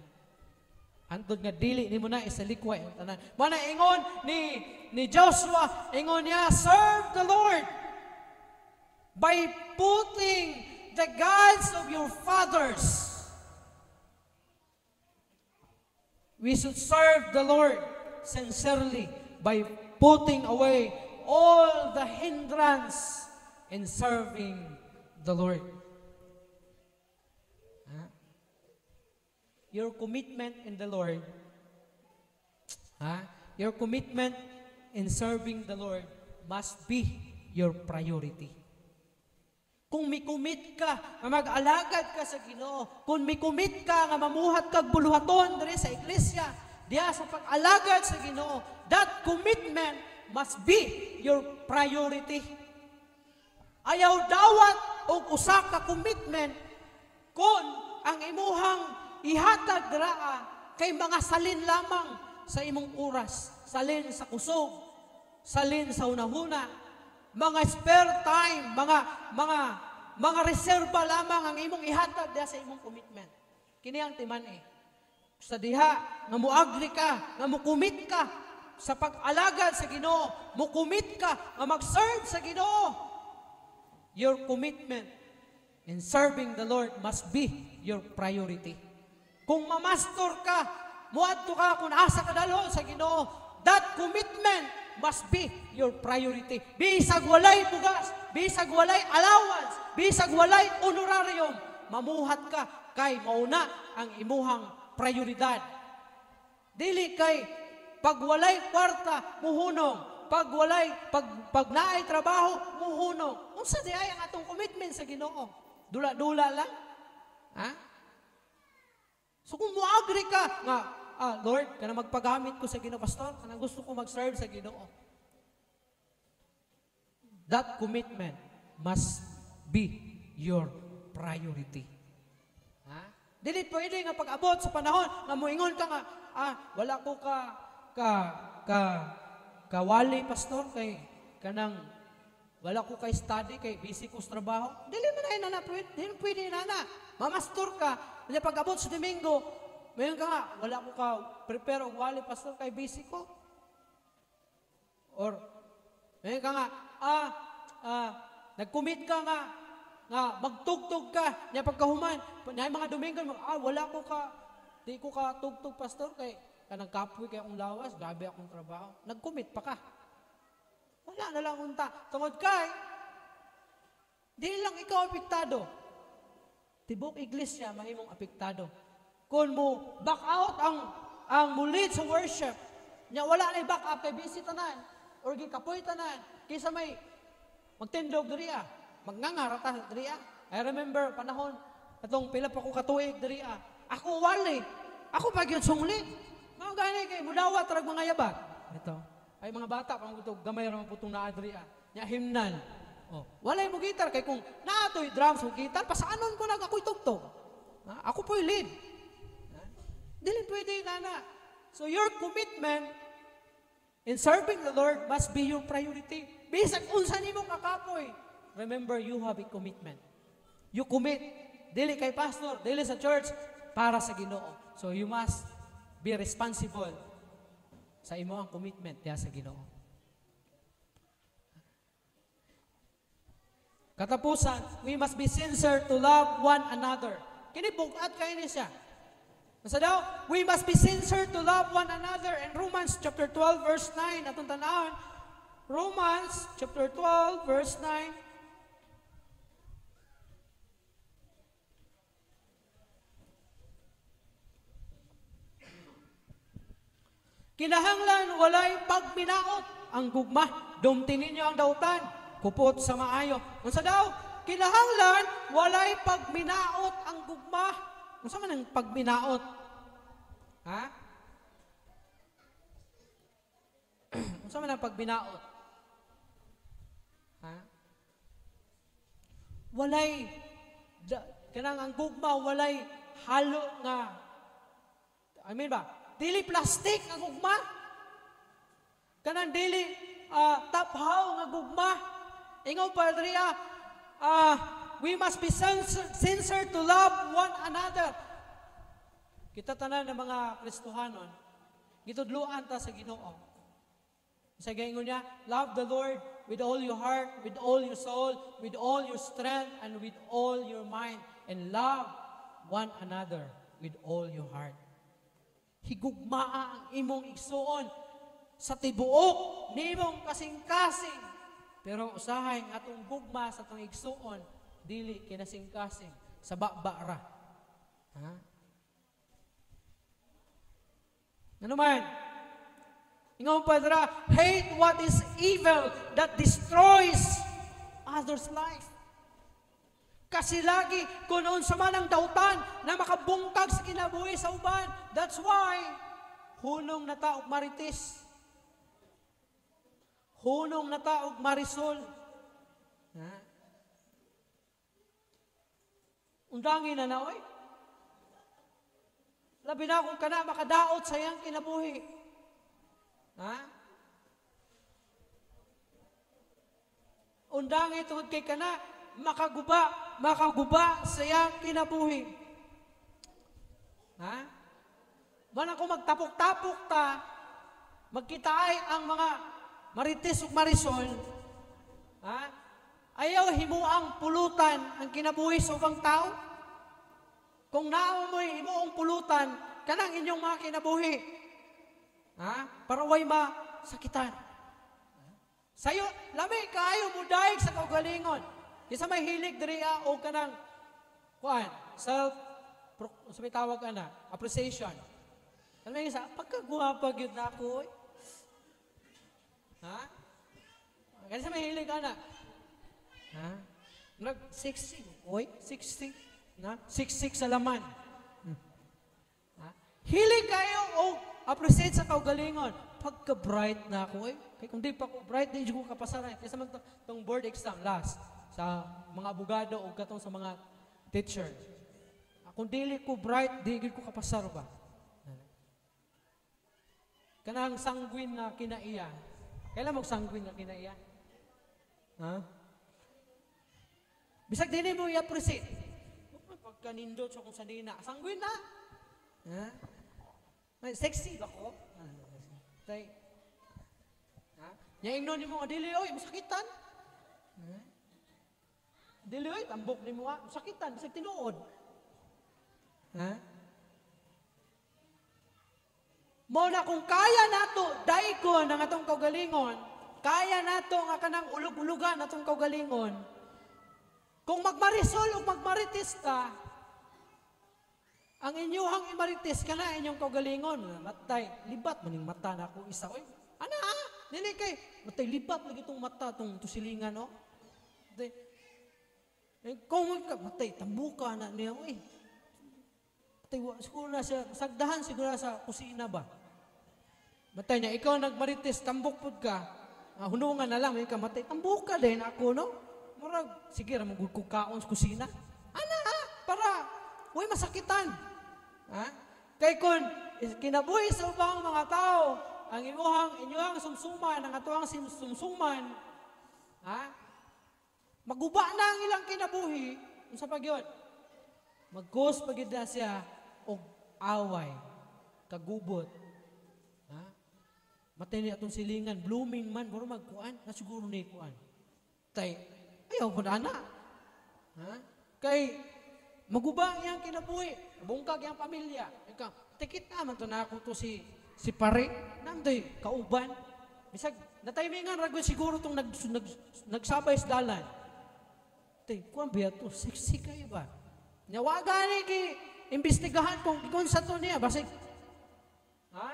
Hangtod nga dili nimo na isalikway ang tanan. Mana ingon ni Joshua, ingon niya, serve the Lord by putting the gods of your fathers. We should serve the Lord sincerely by putting away all the hindrance in serving the Lord. Huh? Your commitment in the Lord, huh? Your commitment in serving the Lord must be your priority. Kung mikumit ka nga mag-alagad ka sa Ginoo, kung mikumit ka nga mamuhat kag buluhaton diri sa iglesia, diha sa pag-alagad sa Ginoo, that commitment must be your priority. Ayaw dawat og usa ka commitment kung ang imuhang ihatag raa kay mga salin lamang sa imong oras, salin sa kusog, salin sa hunahuna, mga spare time, mga reserba lamang ang imong ihatag diha sa imong commitment. Kini ang timan-i. Sa diha nga mo-agree ka, nga mo-commit ka sa pag-alagad sa Ginoo, mo-commit ka nga mag-serve sa Ginoo. Your commitment in serving the Lord must be your priority. Kung mamastor ka, muadto ka kung asa ka dalhon sa Ginoo, that commitment must be your priority. Bisag walay bugas, bisag walay allowance, bisag walay honorarium, mamuhat ka kay mauna ang imuhang prioridad. Dili kay pag walay kwarta muhunong, pag walay pag naay trabaho muhunong. Unsa di ay ang atong commitment sa Ginoo? Dula-dula lang. Ha? So kung mo-agree ka nga, Lord, kana magpagamit ko sa Ginoo, pastor, kana gusto ko mag-serve sa Ginoo. That commitment must be your priority. Ha? Dili pwede nga pag-abot sa panahon nga moingon ka nga, wala ko ka ka ka kawali, pastor, kay kanang wala ko kay study kay busy ko sa trabaho. Dili man ay nana, pwede, dili pwede nana. Mamastor ka, dili pag-abot sa Domingo, mayon ka nga, wala ko ka prepare og wali, pastor, kay busy ko. Or mayon ka nga, nag-commit ka nga magtugtog ka nya pagkahuman, nya mga Domingo, wala ko ka, di ko ka tugtog, pastor, kay kanang kapoy kay akong lawas, grabe akong trabaho. Nag-commit pa ka. Wala na lang unta. Tungod kay, di lang ikaw apektado. Tibok iglesia mahimong apektado. Kung mo back out ang mulit sa worship, nya wala na back up kay busy tanan or gikapoy tanan, kaysa may magtindog diriya, magngangarata diriya. I remember panahon atong pila pa ko katuig diriya. Ako wali, ako pa gyud sungli. Mao gani kay mudawat rag mga yabag. Ito. Ay mga bata pang gutog gamay ra man putong naa diriya. Nya himnal. Oh, walay mo gitar kay kung naatoy drums o gitar pasaanon ko nag ako'y tugtog. Ha? Ako po'y lead. Ha? Dili pwede nana. So your commitment in serving the Lord must be your priority. Bisag unsa nimo kakapoy, remember you have a commitment. You commit dili kay pastor, dili sa church, para sa Ginoo. So you must be responsible sa imo ang commitment diha sa Ginoo. Katapusan, we must be sincere to love one another. Kini bug-at kay ni siya. Basta daw, we must be sincere to love one another. In Romans chapter 12 verse 9, atong tan-awon. Romans chapter 12 verse 9. Kinahanglan walay pagminaot ang gugma, dumti ninyo ang dautan, kupot sa maayo. Unsa daw? Kinahanglan walay pagminaot ang gugma. Unsa man ang pagminaot? Ha? Unsa man ang pagminaot? Ha? Walay kanang ang gugma walay halo nga, I mean ba? Dili plastic nga gugma. Kanang dili taphaw nga gugma. Ingon padre, we must be sincere to love one another. Kita tanan ng mga Kristohanon, gitudloan ta sa Ginoo. Sa gaingon niya, love the Lord with all your heart, with all your soul, with all your strength, and with all your mind, and love one another with all your heart. Higugmaa ang imong igsuon sa tibuok nimong kasing-kasing. Pero usahay ang atong gugma sa atong igsuon, dili kinasing-kasing sa baba ra. Ha? Ano man? Ingon padra, hate what is evil that destroys others' life. Kasi lagi, kung unsa man ang dautan na makabungkag sa kinabuhi sa uban. That's why, hunong na ta og marites. Hunong na ta og marisol. Ha? Undangin na na, oy. Labi na kung kana makadaot sa iyang kinabuhi. Ha? Undangin tungod kay kana makaguba sa iyang kinabuhi. Ha? Mana kung magtapok-tapok ta, magkitaay ang mga Marites ug Marisol, ha? Ayaw himuang pulutan ang kinabuhi sa ubang tao. Kung naa mo'y himuong pulutan, kanang inyong mga kinabuhi. Ha? Para way masakitan. Sayo, lami kaayo mo daig sa kaugalingon. Kinsa may hilig diri o kanang kuan, self sa may tawag ana, appreciation. Alam mo sa pagkagwapa gyud na ako. Oy. Ha? Kinsa may hilig ana? Ha? Nag 60, oy, 60 na 66 sa laman. Ha? Hilig kayo o appreciate sa kaugalingon. Pagka-bright na ako, eh. Kay kung di pa ko bright, di ko kapasaran. Kaysa man tong board exam last sa mga abogado o katong sa mga teacher. Kung dili ko bright, di ko kapasar ba? Kanang sanguine na kinaiya. Kailan mo sanguine na kinaiya? Ha? Bisag dili mo i-appreciate. Pagkanindot sa kung sanina, sanguine na. Ha? May sexy ba ko? Tay. Ha? Nya ingnon nimo nga dili oy, masakitan. Ha? Dili oy, tambok nimo ha, masakitan bisag tinuod. Ha? Mo na kung kaya nato daigon ang atong kaugalingon, kaya nato nga kanang ulug-ulugan atong kaugalingon. Kung magmarisol o magmarites ta, ang inyuhang imarites kana inyong kaugalingon, matay libat maning mata na ako isa oy. Ana ha? Dili kay matay libat lagi tong mata tong tusilingan no. Matay. Eh, kung magka, matay tambuka na niya oy. Matay siguro na siya sagdahan siguro sa kusina ba. Matay niya ikaw nagmarites tambok pud ka. Hunungan na lang may ka matay tambuka din ako no. Murag sige ra mo gud kaon sa kusina. Ana ha? Para way masakitan. Ha? Kay kun kinabuhi sa ubang mga tao, ang imuhang inyuhang sumsuman, ang atuang sumsuman, ha? Maguba na ang ilang kinabuhi, unsa pa gyud? Mag-cause pa gyud na siya og away, kagubot. Ha? Matay ni atong silingan, blooming man, mura magkuan, na siguro ni kuan. Tay, ayaw po na ana. Ha? Kay maguba ang iyang kinabuhi, bungkag iyang pamilya. Ika, tikit naman to na ako to si pare, nandoy kauban. Bisag nataymingan ra gyud siguro tong nagsabay sa dalan. Tay, kuan ba to? Sexy kayo ba? Nya wa gani gi imbestigahan kung sa to niya basig. Ha?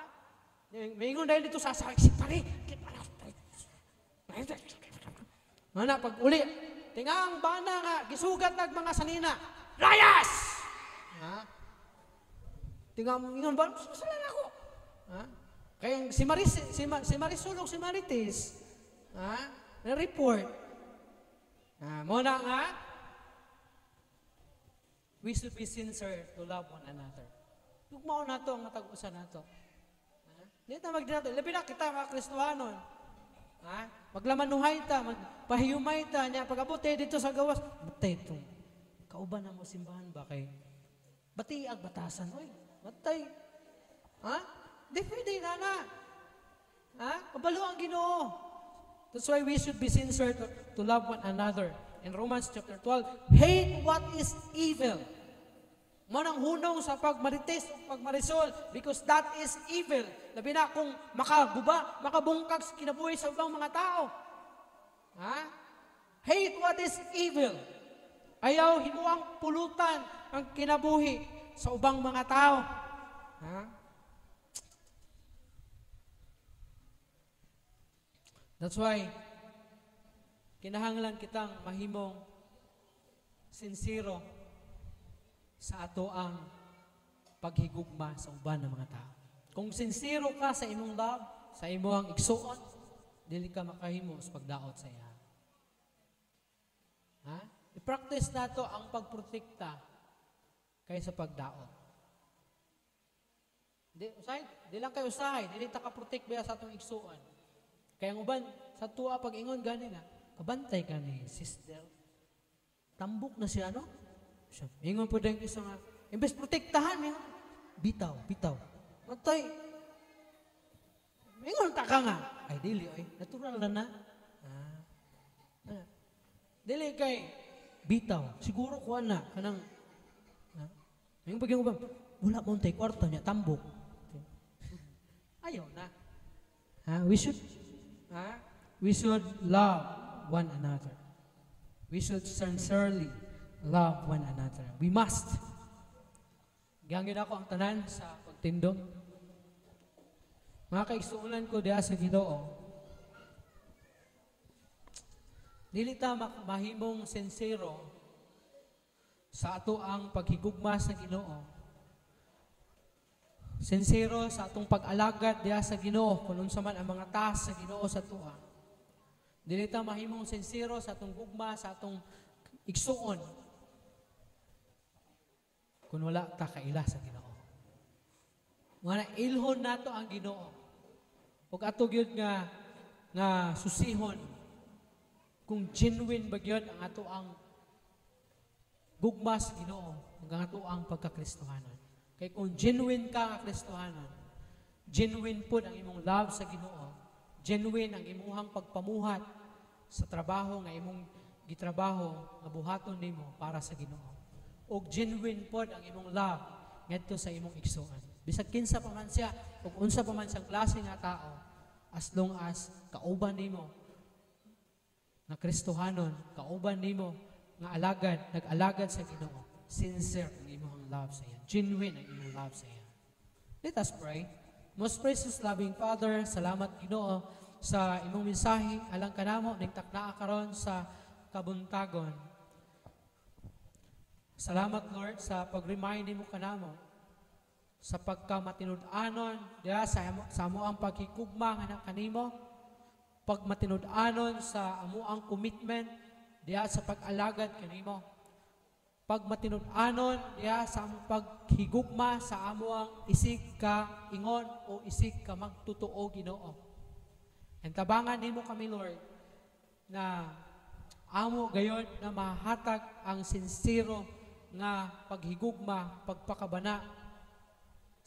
Maingon dahil dito sa si pare. Mana pag uli, tingang bana nga gisugat nag mga sanina. Layas! Ha? Tingang ingon ba? Sala na ako. Ha? Kaya si Maris, si Marisol o si Marites, ha? Na-report. Ha, mo na nga, we should be sincere to love one another. Tugmao na to ang matag-usa na to. Ha? Di ta magdinato. Labi na kita mga Kristohanon. Ha? Maglamanuhay ta, magpahiyumay ta niya pag-abot dito sa gawas. Matay itong kauban na mo simbahan ba kay bati ag batasan oy. Matay. Ha? Di pwede na na. Ha? Kabalo ang Ginoo. That's why we should be sincere to love one another. In Romans chapter 12, hate what is evil. Manang hunong sa pagmarites o pagmarisol because that is evil. Labi na kung makaguba, makabungkag sa kinabuhi sa ubang mga tao. Ha? Hate what is evil. Ayaw himuang pulutan ang kinabuhi sa ubang mga tao. Ha? That's why kinahanglan kitang mahimong sinsero sa ato ang paghigugma sa uban ng mga tao. Kung sinsero ka sa imong love, sa imong igsuon, dili ka makahimo sa pagdaot sa iya. Ha? I-practice nato ang pagprotekta kaysa pagdaot. Di, usahay, di lang kayo usahay, dili ta ka-protect ba sa atong igsuon. Kaya ang uban, sa tuwa pag-ingon gani nga, kabantay ka ni sister. Tambok na siya, no? Siya, ingon po din isa nga, imbes protektahan, ingon. Bitaw, bitaw. Matay. Ingon ta ka nga. Ay, dili, ay. Natural na na. Ah. Ah. Dili kay, bitaw. Siguro kuha na. Kanang, ah. Yung pag yung wala mo tay kwarta niya, tambok. Ayaw na. Ha? Ha? We should love one another. We should sincerely love one another. We must. Gihangyo nako ang tanan sa pagtindog. Mga kaigsuonan ko diha sa Ginoo, dili ta mahimong sincero sa ato ang paghigugma sa Ginoo. Sincero sa atong pag-alagad diha sa Ginoo kung unsa man ang mga task sa Ginoo sa atoa. Dili ta mahimong sincero sa atong gugma sa atong igsuon kung wala ta kaila sa Ginoo. Mga na ilhon nato ang Ginoo. Ug ato gyud nga nga susihon kung genuine ba gyud ang ato ang gugma sa Ginoo ug ang ato ang pagkakristohanon. Kay kung genuine ka nga Kristohanon, genuine pud ang imong love sa Ginoo, genuine ang imuhang pagpamuhat sa trabaho nga imong gitrabaho nga buhaton nimo para sa Ginoo. Ug genuine pod ang imong love ngadto sa imong igsuon. Bisag kinsa pa man siya ug unsa pa man siyang klase nga tao, as long as kauban nimo nga Kristohanon, kauban nimo nga alagad, nag-alagad sa Ginoo, sincere ang imong love sa iya, genuine ang imong love sa iya. Let us pray. Most precious loving Father, salamat Ginoo sa imong mensahe alang kanamo ning taknaa karon sa kabuntagon. Salamat Lord sa pag-remind nimo kanamo sa pagkamatinud-anon diha sa amo ang paghigugma nga kanimo, pagmatinud-anon sa amo ang commitment diha sa pag-alagad kanimo, pagmatinud-anon diha sa among paghigugma sa amo ang isig ka ingon o isig ka magtotoo, Ginoo. And tabangan nimo kami Lord na amo gayon na mahatag ang sinsero nga paghigugma, pagpakabana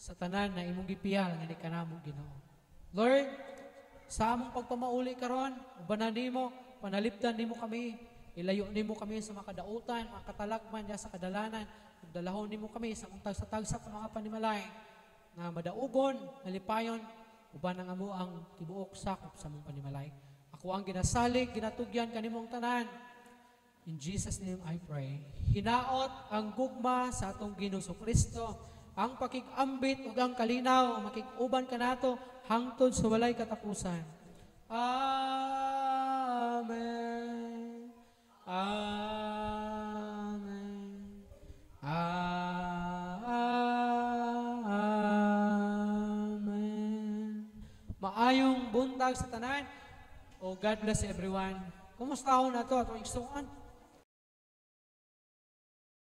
sa tanan na imong gipiyal nga ni kanamo, Ginoo. Lord, sa among pagpamauli karon, ubanan nimo, panalipdan nimo kami, ilayo nimo kami sa makadautan, mga katalagman diha sa kadalanan, ug dalahon nimo kami sa among tagsa-tagsa ka mga panimalay nga madaugon, nalipayon, uban ang amo ang tibuok sakop sa among panimalay. Ako ang ginasalig, ginatugyan kanimong tanan. In Jesus' name I pray. Hinaot ang gugma sa atong Ginoong Kristo, ang pakig-ambit ug ang kalinaw, makig-uban kanato hangtod sa walay katapusan. Amen. Amen. Amen. Maayong buntag sa tanan. Oh, God bless everyone. Kumusta ho na to atong igsuon?